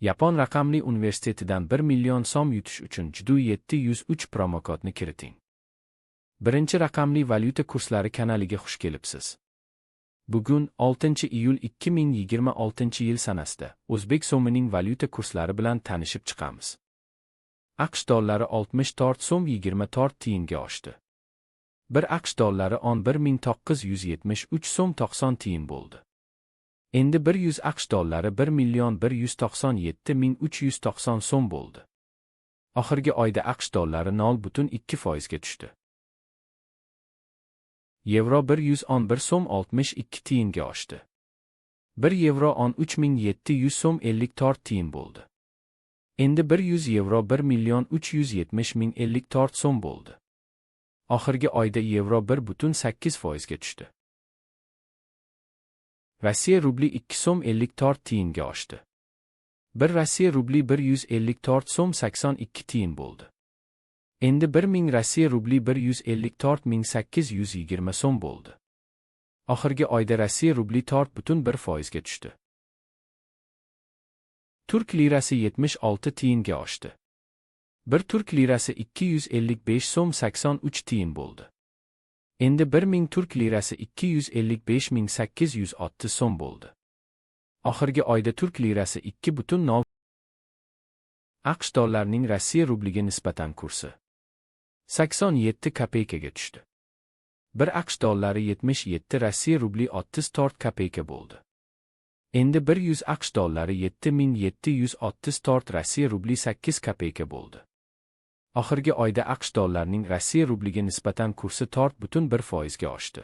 Yapon raqamli universitetidan 1 million so'm yutish uchun JDU 703 promokodni kiriting. Birinchi raqamli valyuta kurslari kanaliga xush kelibsiz. Bugun 6-iyul 2026-yil sanasida o'zbek so'mining valyuta kurslari bilan tanishib chiqamiz. AQSh dollari 64 so'm 24 tiyinga oshdi. 1 AQSh dollari 11 973 so'm 90 tiyin bo'ldi. Endi 100 AQSh dollari 1 million 197 ming 390 so'm bo'ldi. Oxirgi oyda AQSh dollari 0,2 foizga tushdi. Yevro 111 so'm 62 tiyinga oshdi. 1 yevro 13 700 so'm 54 tiyin bo'ldi. Endi 100 yevro 1 million 370 ming 54 so'm bo'ldi. Oxirgi oyda yevro 1,8 foizga tushdi. Rossiya rubli 2 so'm 54 tiyinga oshdi. 1 Rossiya rubli 154 so'm 82 tiyin bo'ldi. Endi 1000 Rossiya rubli 154 820 so'm bo'ldi. Oxirgi oyda Rossiya rubli 4,1 foizga tushdi. Turk lirasi 76 tiyinga oshdi. 1 turk lirasi 255 so'm 83 tiyin bo'ldi. Endi 1000 turk lirasi 255 860 so'm bo'ldi. Oxirgi oyda turk lirasi 2,0. AQSh dollarining Rossiya rubliga nisbatan kursi 87 kopeykaga tushdi. 1 AQSh dollari 77 Rossiya rubli 34 kopeyka bo'ldi. Endi 100 AQSh dollari 7764 Rossiya rubli 8 kopeyka bo'ldi. Oxirgi oyda AQSh dollarining Rossiya rubliga nisbatan kursi 4,1 foizga oshdi.